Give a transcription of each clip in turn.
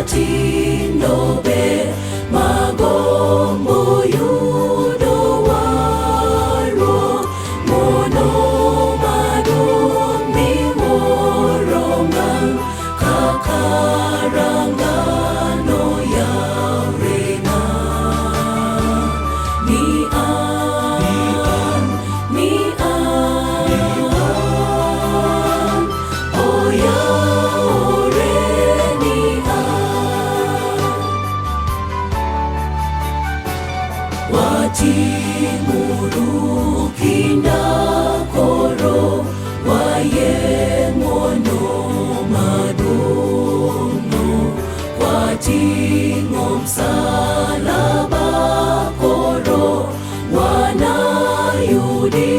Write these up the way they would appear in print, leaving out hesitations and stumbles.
Matindo ber magombo yudo warruok ng'wono maduong' miwuoro ngang' kaka rangano yawrena. Ni an, ni an, oyawre ni an. Watimuru kinda koro wayie ng'wono maduong'no kwating'o msalaba koro wanayudi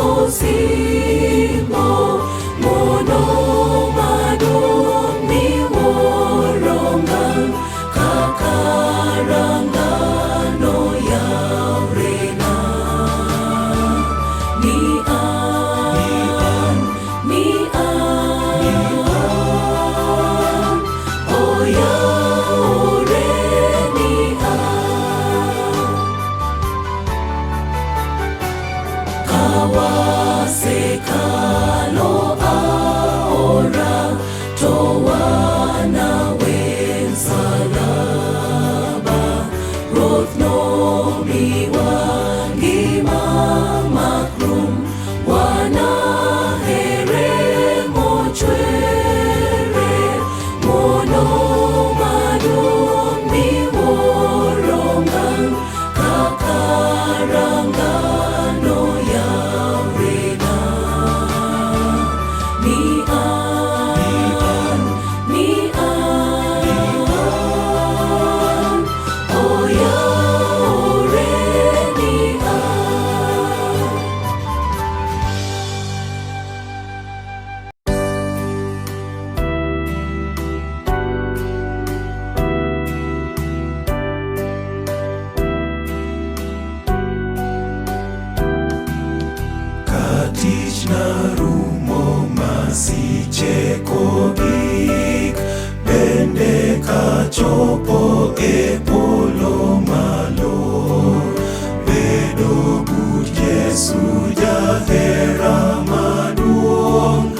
osimbo ng'wono maduong' miwuoro ngang' kaka rangano yawrena. Ni an, ni an, oyawre ni an. Kawasekalo aora to wanawe msalaba Ruoth nomiwa ngima makrum wanahere mochwere ng'wono maduong' miwuoro ngang' kaka rangano yawrena. Ni an, ni an, oyawre ni an. Ka tich na rumo masiche kogik, bende kachopo e polo malo, bedo but Yesu jahera maduong',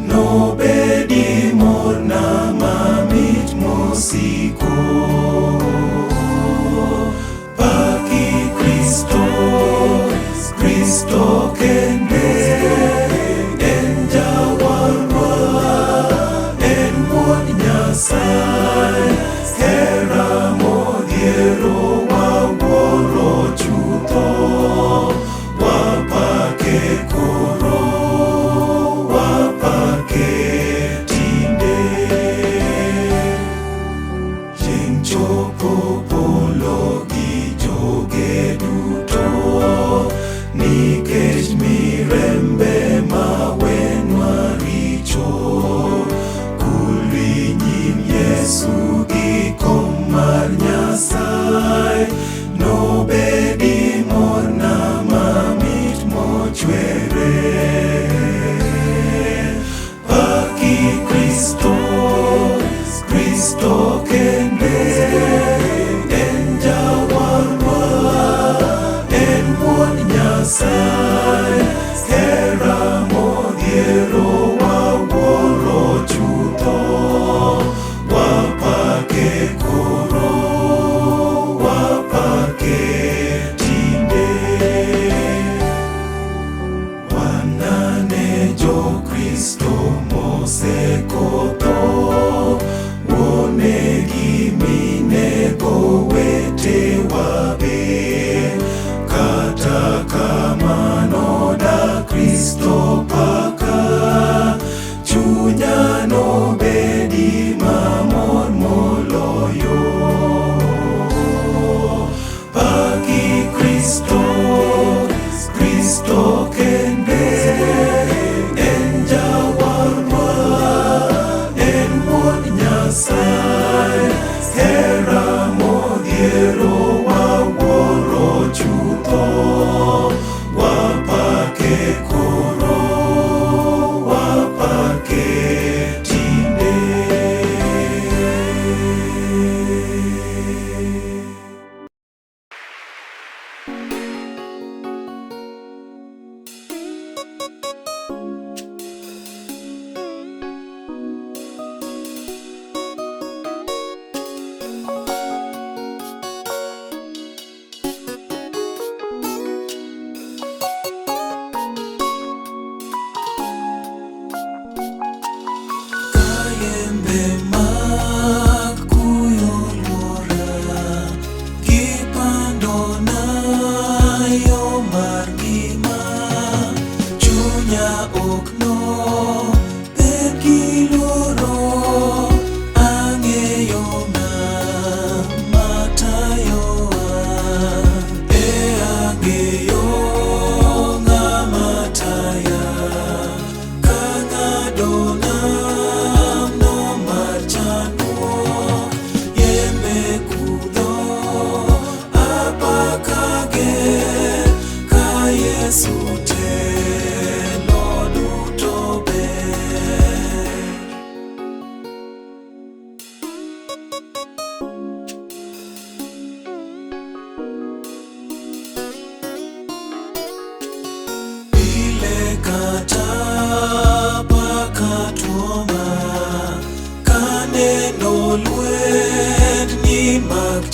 nobedi morna mamit mosiko. Paki Kristo, Kristo kende, en jawarwa, en wuod Nyasaye, hera modhiero wawuoro chutho, wapake koro, wapake tinde. Chieng' chopo polo gi joge duto, nikech mirembe mawenwa richo. Kulri nyim Yesu gi kom mar Nyasaye.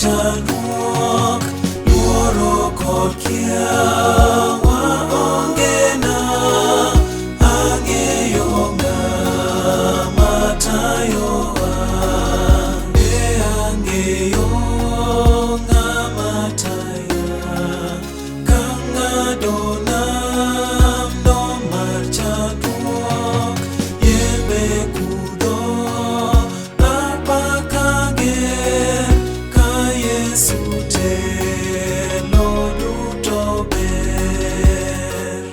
chandruok, luoro kod kiawa ongena. Ang'eyo ng'ama tayowa, e ang'eyo ng'ama taya. Ka ng'ado nam no mar chandruok, yembe kudho, apaka ger, ka Yesu telo duto ber.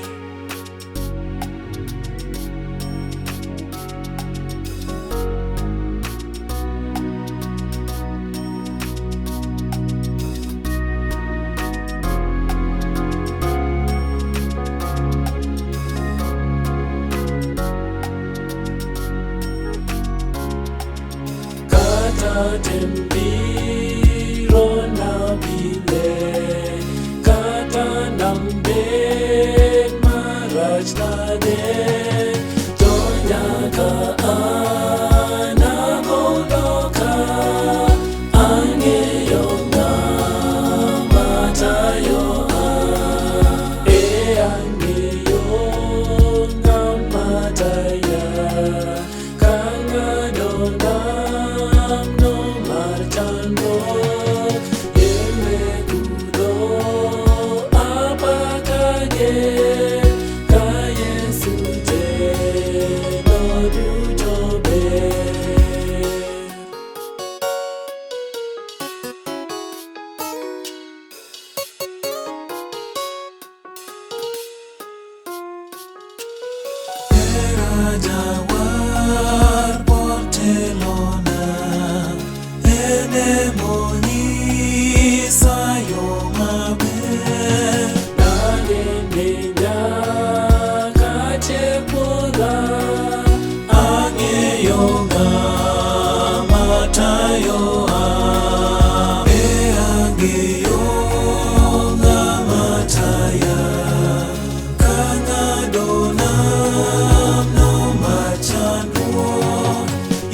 Kata tem biro na pile, kata nam bed marach nade, to nyaka anagoloka, ang'eyo ng'ama tayoa. E ang'eyo ng'ama taya, ka ng'ado nam no mar chandruok, yembe kudho, apaka ger, ka Yesu telo duto ber. Hera jawar pod telona, en emonyisa yo maber. Nagene nyaka chep wuodha, Ang'eyo ng'ama tayoa, e ang'eyo ng'ama taya. Ka ng'ado nam no mar chandruok,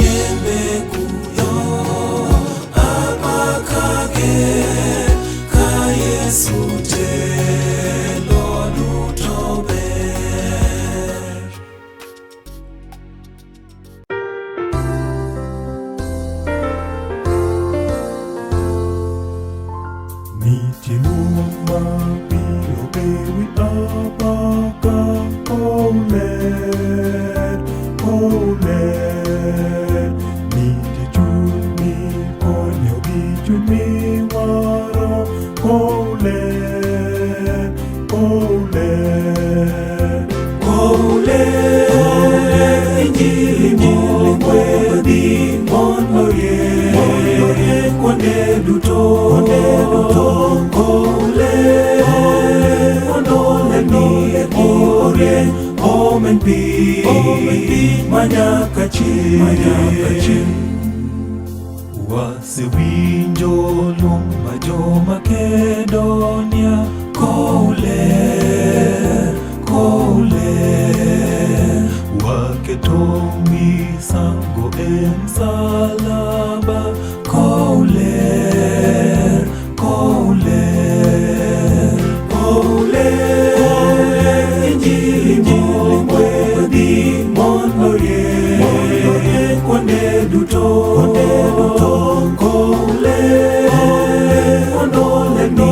yembe kudho, apaka ger, ka Yesu telo duto ber. Nitie luong mabiro ewi apaka kouler, kouler. Nitie chuny mikonyo gi chuny miwaro kouler, kouler. Kouler, injili mokwedhi mondo orieny kuonde duto. Kouler, mondo olendo orieny, omen piny manyaka chieng'. Wasewinjo luong ma jo-Makedonia kouler, kouler. Waketo misango e msalaba kouler, kouler. Kouler, injili mokwedhi mondo orieny kuonde duto. Kouler, mondo olendo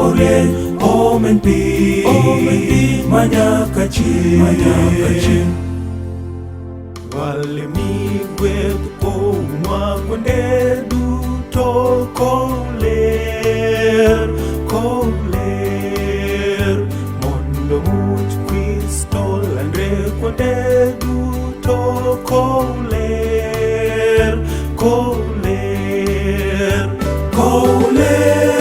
orieny, omen piny manyaka chieng'. Walemi gweth oumwa kuonde duto kouler, kouler. Mondo much Kristo landre kuonde duto kouler, kouler. Kouler,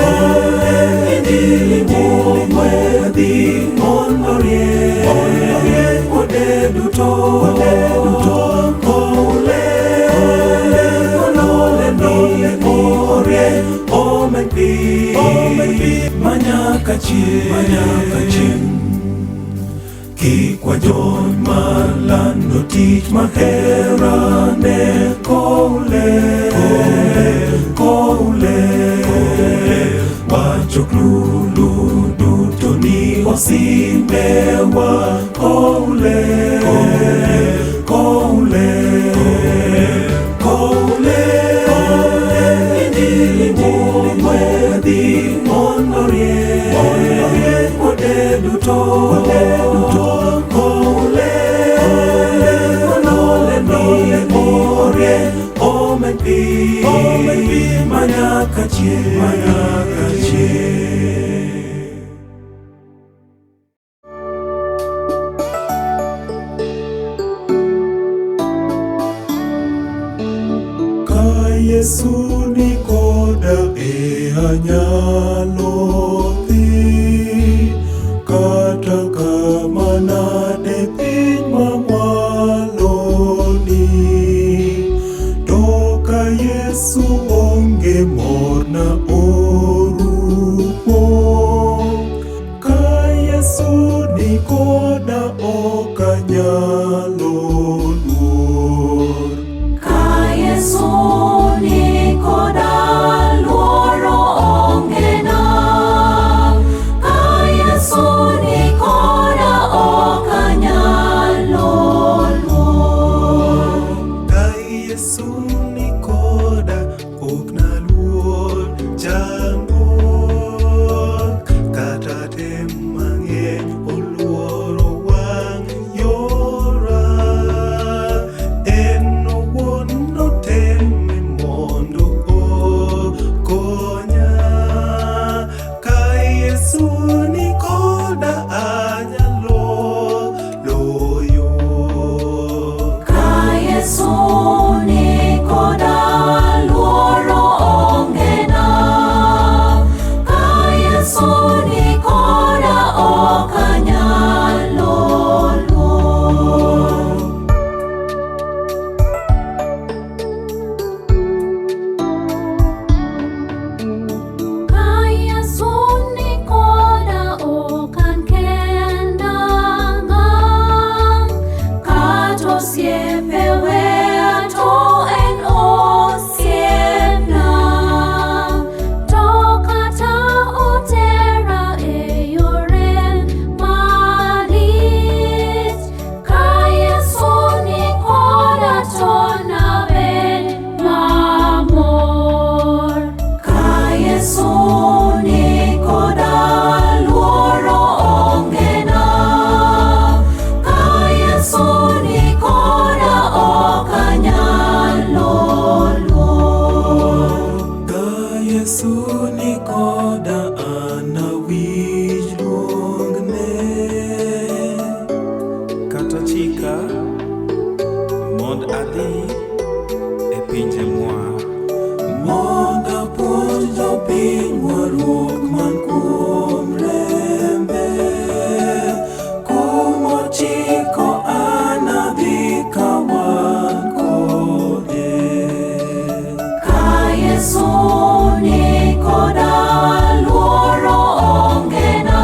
injili mokwedhi mondo orieny kuonde duto. Kouler, mondo olendo orieny, omen piny manyaka chieng'. Kik wajony mar lando tich maherane kouler, kouler. Choklulu duto ni osimbewa Koule, koule, koule Injili momwedhi mondo rie kuonde duto Koule, olole ni orie Omen pi manyaka chieng', manyaka chieng'. Ka Yesu ni koda e anyalo dhi, kata kama nade piny mamwalo ni. To ka Yesu onge morna orumo, ka Yesu ni koda ok anyalo luor. Ka Yesu ni koda luoro onge na. Ka Yesu ni koda ok anyalo luor. Ka Yesu ni koda ok naluor chandruok, kata tem mang'eny oluoro wang' yora. En owuon noteme mondo okonya. Ka Yesu ni koda anyalo loyo. Ka Yesu ni koda luoro onge na. Ka Yesu ni koda ok anyalo luor. Ka Yesu ni koda ok an kenda ngang', kata osiepe weya to en osiepna. To kata otera e yore malit, ka Yesu ni koda to nabed mamor. Ka Yesu ni koda luoro onge na. Ka Yesu ni koda ok anyalo luor. Ka Yesu ni koda anawinj luongne. Kata chika mond adhi e pinje mwa. Mondo apuonj jopiny warruok man kuom rembe. Kumochiko anadhi ka wan kode. Ka Yesu ni koda luoro onge na.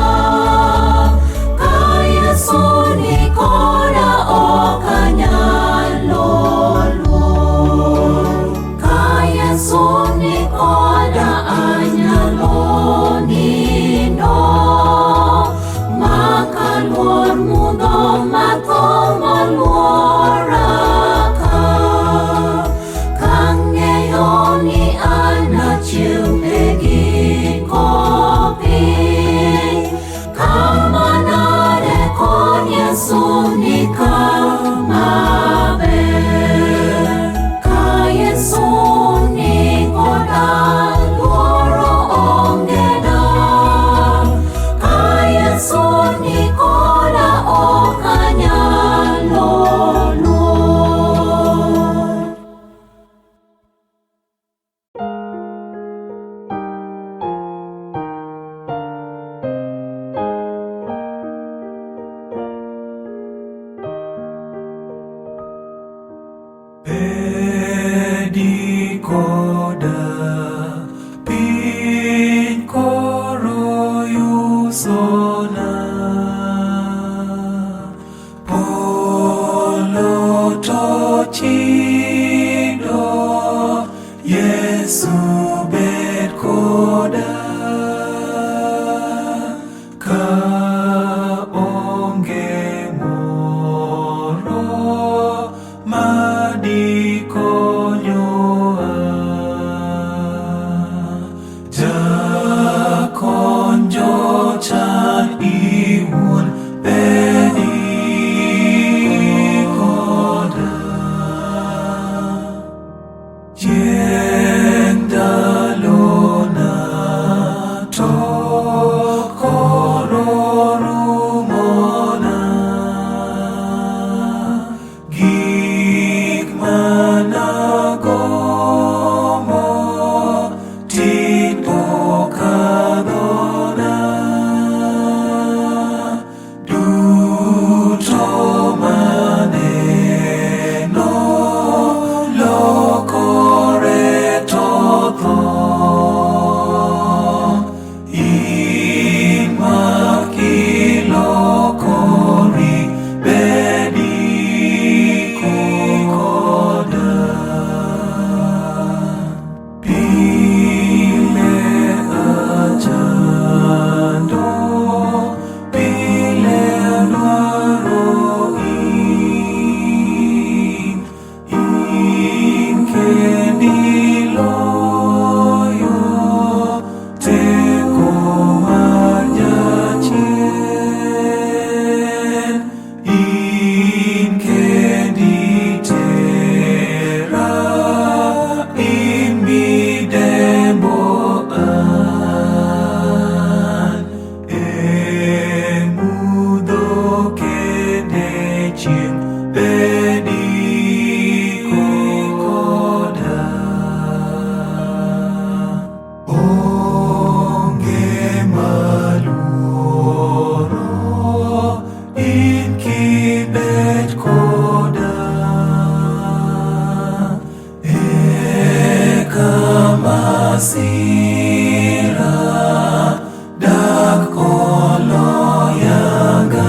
Ka Yesu ni koda ok anyalo luor. Ka Yesu ni koda anyalo nindo, mak aluor mudho matho moluora ka. Kang'eyo ni anachiew e giko piny, kama nade kod Yesu ni kama ber. Ka Yesu ni koda luoro onge na. Ka Yesu ni koda ok anyalo luor. Bedi koda piny koro yusona, polo to chido, Yesu bed koda. Masira dak oloyaga.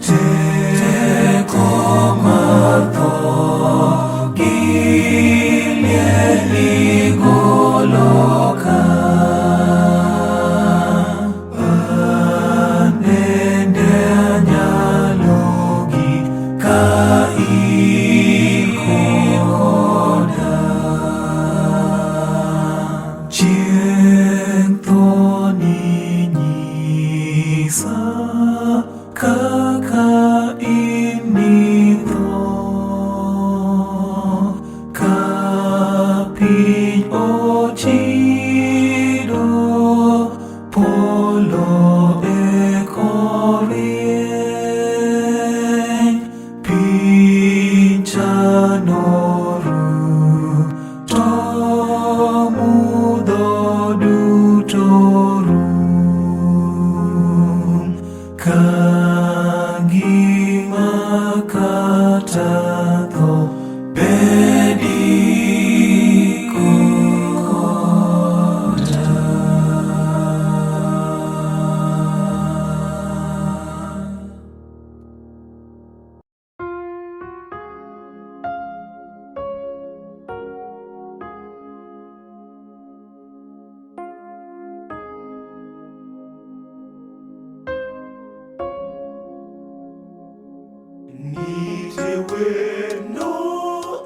Teko mar tho gi liel igolo ka. An bende anyalo gi ka in koda. Chieng' tho ninyisa kaka initho, ka piny ochido, polo eko rieny, piny chanoru to mudho duto rum. Ka ngima kata tho bedi koda. Nitie wendo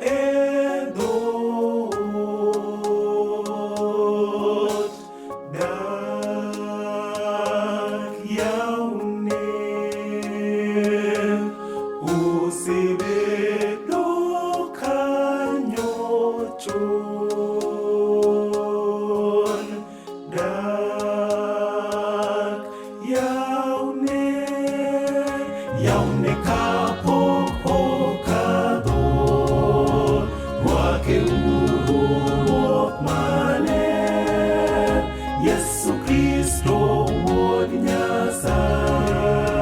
e dhoot, dak yawne. Osebedo kanyo chon, dak yawne. Yawne kapok okadho, rwake uru Ruoth maler, Yesu Kristo Wuod Nyasaye.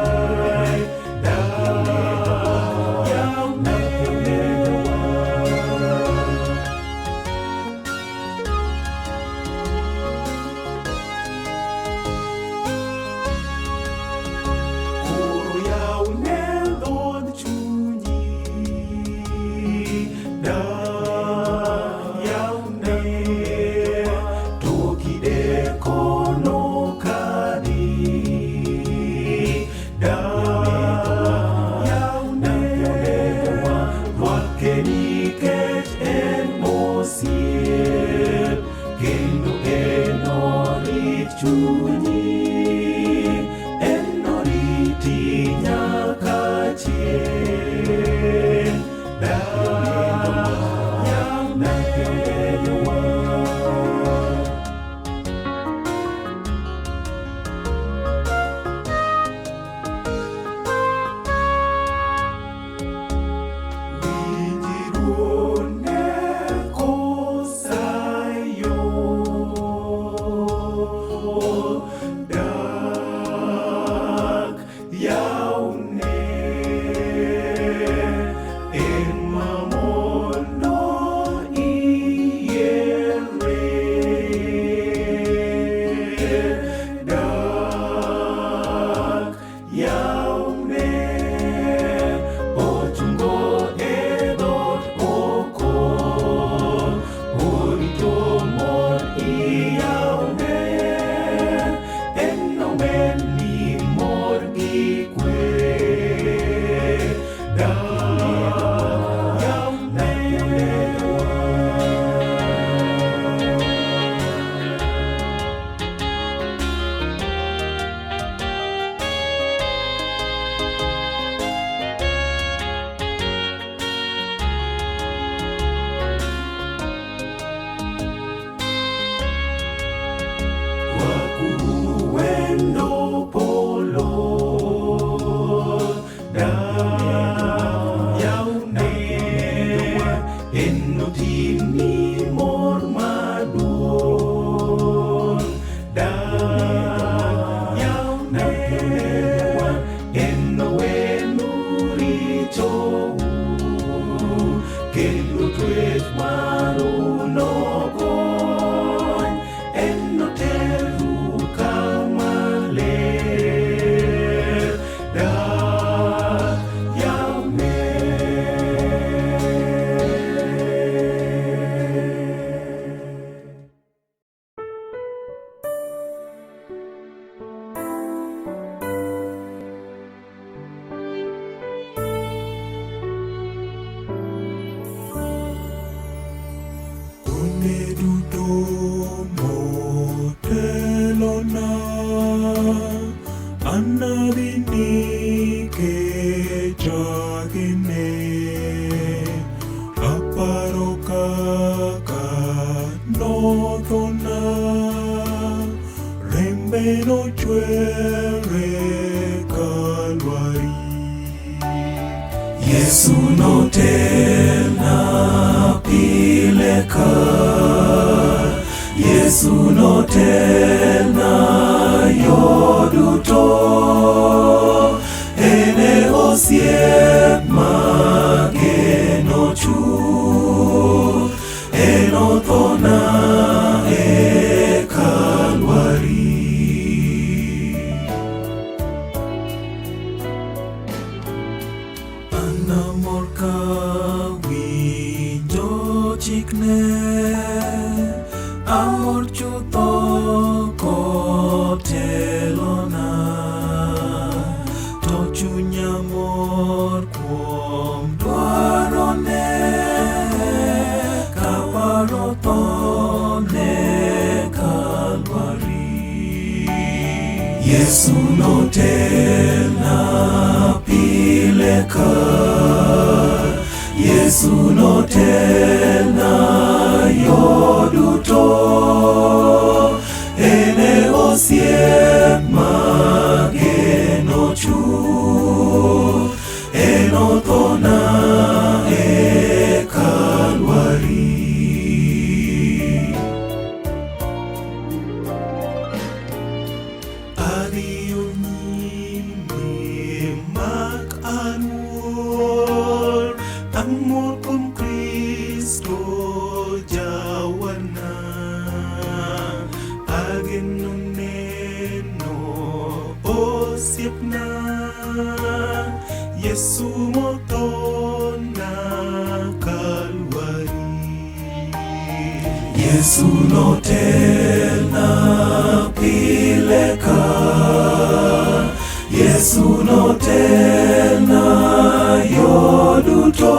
Dak yawne. Koro yawne dhood chunyi, dak yawne, to kideko nokadhi. Dak yawne, rwake nikech en osiep, kendo enorit chunyi, enoriti nyaka chieng'. Dak yawne. Winji kosayo, dak yawne, en ma mondo Kuonde duto motelona, anadhi nikech agene. Aparo kaka nothona, rembe nochwer e Kalwari. Yesu notelna pile ka, Yesu notelna yo duto, en e osiep mageno chuth, en othona e Kalwari. An amor kawinjo chikne, amor chutho kotelona, to chunya mor kuom dwarone, kaparo thone Kalwari. Yesu notelna pile ka, Yesu notelna yo duto, en e osiep mageno chuth, en othona e Kalwari. Adhiyo nyime mak aluor, amor kuom Kristo jawarna. Ageno neno osiepna, Yesu mothona Kalwari. Yesu notelna pile ka, Yesu notelna yo duto,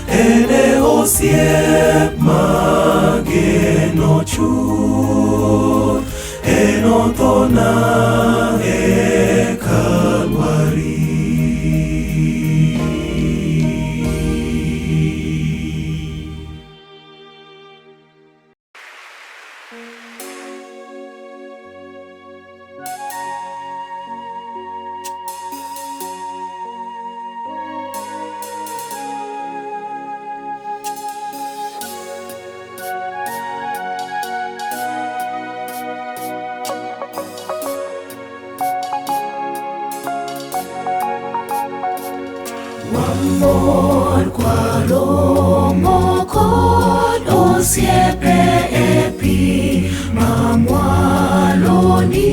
en e osiep mageno chuth, en othona e Kalwari. Wamor kwaromo kod osiepe e pi mamwaloni,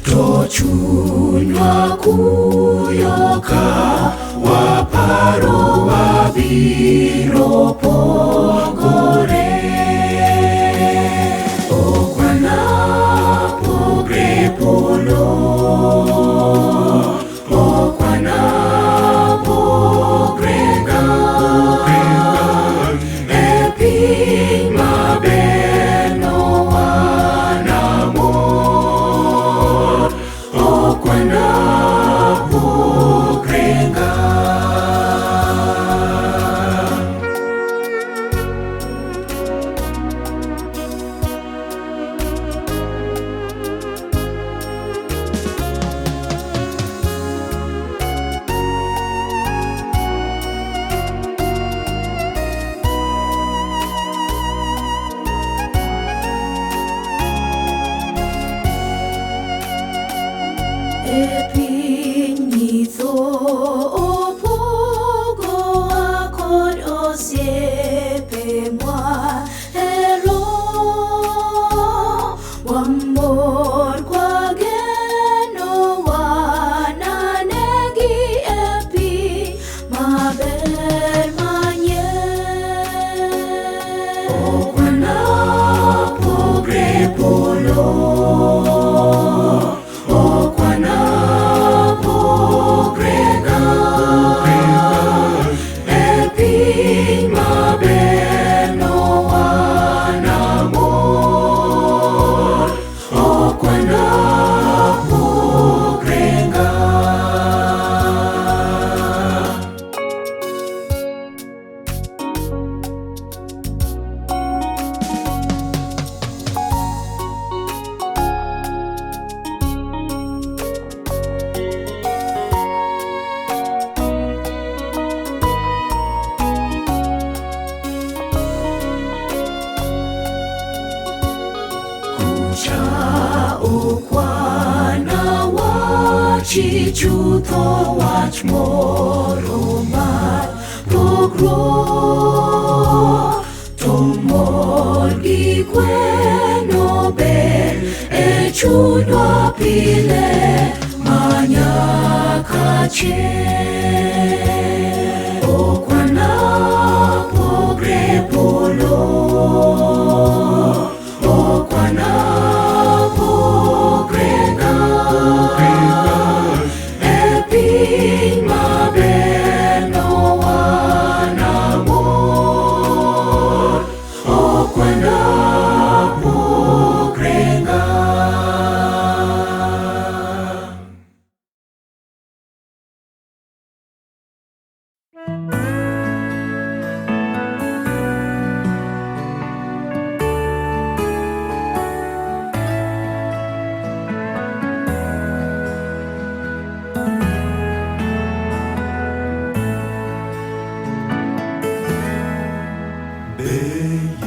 to chunywa kuyo ka waparo wabiro pogore. Ok wanapogre polo, ok wanapogre ngang', e piny maber no wanamor, ok wanapogre ngang'. E piny nitho opogowa kod osiepe mwahero, wamor kwageno wananegi e piny maber manyien. Ok wanapogre polo, ok wanapogre ngang', e piny maber. Wachi chutho wach moro mar pogruok, to mor gi kweno ber e chunywa pile manyaka chieng'. Ok wanapogre polo, ok wanapogre ngang'. E piny maber no wanamor, ok wanapogre ngang'. Be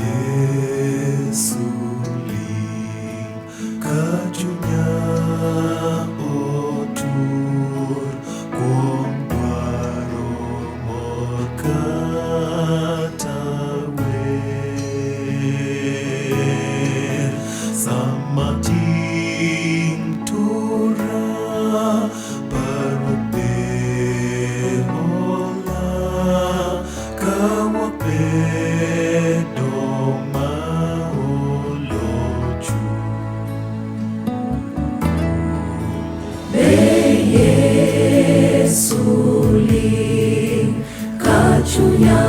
Yesu ling ka chunya otur kuom dwaro mor kata wer. Sama ting' tura, parruok be ola, ka wabedo maolo chuny. Be Yesu ling ka chunya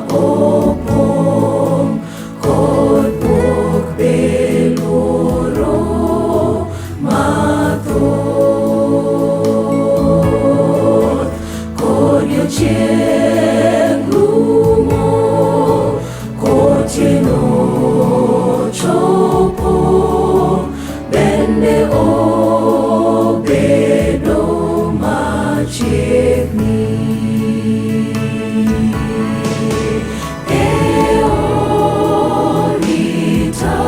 opong' kod buok be luoro mathoth. Kodiochieng' rumo, kotieno chopo, bende obedo machiegni. E orita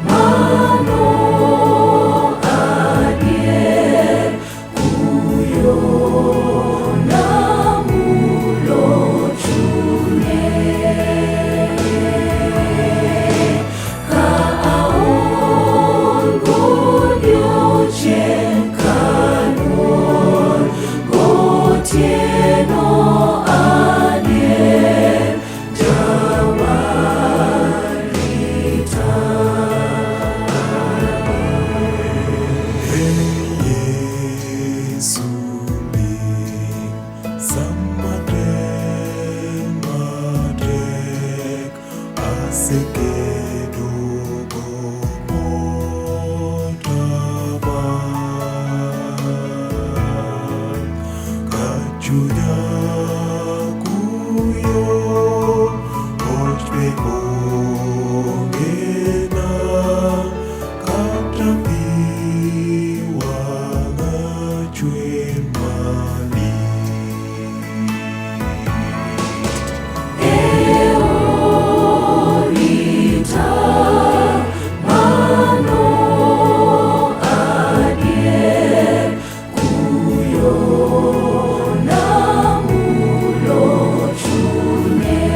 mano adier, kuyo namulo chunye. Ka aol godiochieng' kaluor gotieno adier, jawarita. Yesu ling sama tem matek asekedo motama ka chunya kuyo hoch be ongena kata pi wang'a chwer malit. E orita mano adier, kuyo namulo chunye.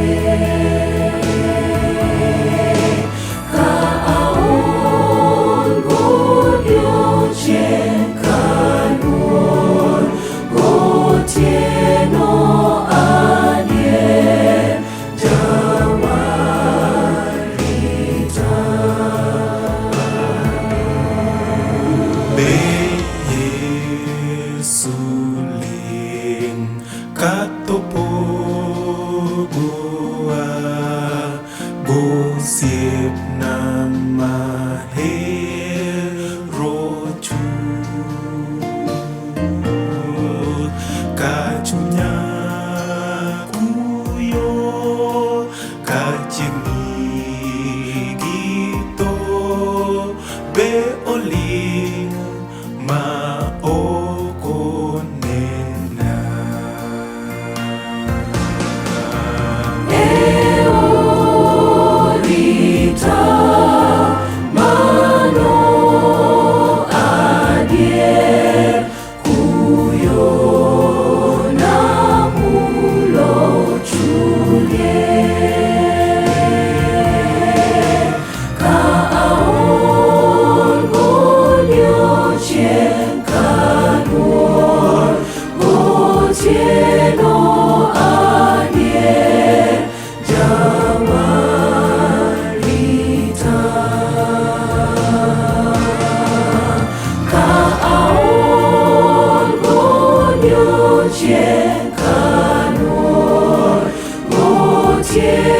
Ka aol godiochieng' kaluor gotieno adier, jawarita. Be Yesu ling kato pogowa gosiepna mahero chuth ka chunya kuyo ka chiegni gi tho be oling' ma ok onena. E orita mano Otieno.